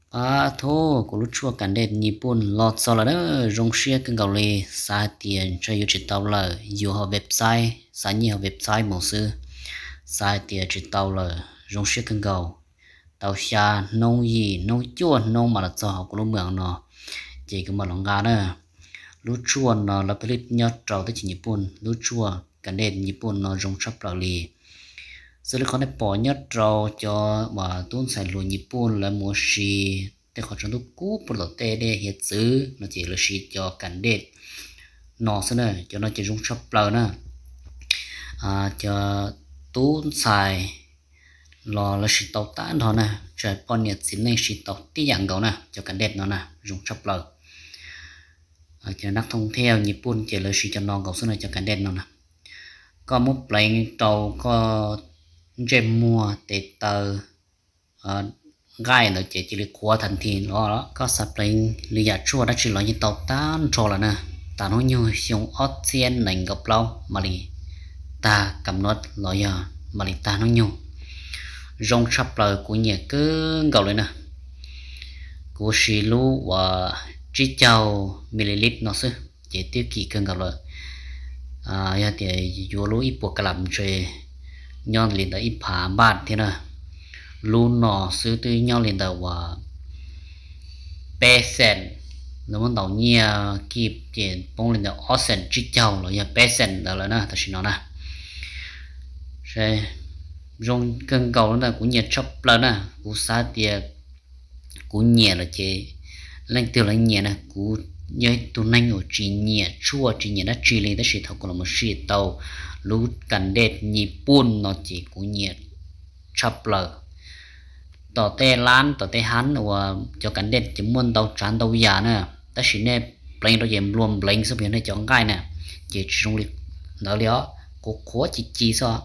Ab thub, kuv lub tshuaj Candej Nyij Pooj los txog lawm na, zoo siab kawg nkaus li. Xav hais tias ntshe yuav tsis tau lawm, yuav hauv website, xav nyiaj hauv website mus xwb. Xav hais tias tsis tau lawm, zoo siab kawg nkaus. Tau xya hnub yim hnub cuaj hnub mas los txog hauv kuv lub moos no, ces kuv mam los nqa na. Lub tshuaj no lawv pib li nyob rau teb chaws Nyij Pooj, lub tshuaj Candej Nyij Pooj no zoo tshaj plaws li. Xws li qhov nej pom nyob rau cov uas tub ntxhais hluas Nyij Pooj lawv mus ua si tej qhov tshav ntuj kub puag tom tej dej hiav txwv no ces lawv siv cov Candej no xwb na, cov no ces zoo tshaj plaws na. Cov tub ntxhais los lawv siv tau tag nrho na, tsis hais poj niam txiv neej siv tau tib yam nkaus na, cov Candej no na zoo tshaj plaws. Cov nab thooj thiab Nyij Pooj ces lawv siv cov no nkaus xwb na, cov Candej no na. Koj muab pleev rau koj ntsej muag tes taw nqaij ntawd ces cia li qhuav tag nthi los. Koj xav pleev lwm yam tshuaj dab tsi los yeej tau tag nrho lawm na. Tag hnub nyoog xyoo ob txhiab nees nkaum plaub mam li tag kam nuab los yog mam li tag hnub nyoog. Zoo tshaj plaws, kuv nyiam kawg nkaus li na. Kuv siv lub uas tsib caug mililitr no xwb ces twb kim kawg nkaus lawm. Yog tias yuav lub ib puas ka lam ntshe nyob li ntawm ib phav npaj thiab na. Lub no xwb twb nyob li ntawm uas peb xees, lawv muab ntaus nyiaj kib ces poob li ntawm ob xees tsib caug los yog peb xees ntawd lawm na tam sim no na. Zoo kawg nkaus li na, kuv nyiam tshaj plaws na. Kuv xav tias kuv nyiam lawm ces leej twg los nyiam na. Kuv yog ib tug neeg uas tsis nyiam tshuaj tsis nyiam dab tsi li, tab sis thaum kuv los mus siv tau lub Candej Nyij Pooj no ces kuv nyiam tshaj plaws. Tom tej lab tom tej hab uas cov Candej ces muaj ntau tsav ntau yam na, tab sis nej pleev rau ces nplua npleev xwb, yog nej cov nqaij na ces tsis zoo li ntawd li os, qhuav qhuav ci ci xwb.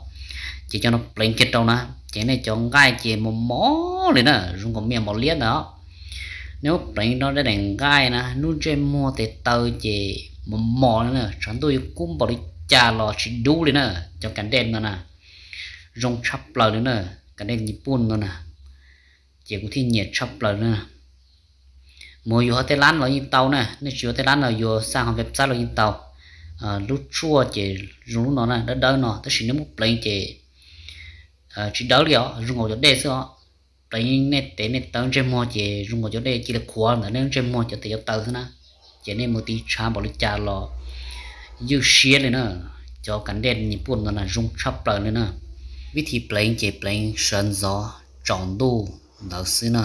Ces cov no pleev kiag rau na, ces nej cov nqaij ces mos mos li na, zoo nkaus me mos liab ntawd. Nej muab pleev rau daim nqaij na, hnub ntsej muag tes taw ces mos mos li na, tshav ntuj yuav kub npaum li cas los tsis dub li na. Cov Candej no na zoo tshaj plaws li na, Candej Nyij Pooj no na, ces kuv thiaj nyiam tshaj plaws na. Mus yuav hauv tej lab los yeej tau na, nej tsis yuav tej lab los yuav xa hauv website los yeej tau. Lub tshuaj ces zoo lub no na, dawb dawb no, tab sis nej muab pleev ces tsis dawb li os, zoo nkaus cov dej xwb os. Pleev nej tes nej taw ntsej muag ces zoo nkaus cov dej cia li qhuav ntawm nej ntsej muag cov tes cov taw xwb na. Ces nej mus tiv tshav npaum li cas los ywj siab li na. Cov Candej Nyij Pooj no na zoo tshaj plaws li na. Vib thib pleev ces pleev sawv ntxov tsaus ntuj ntawd xwb na.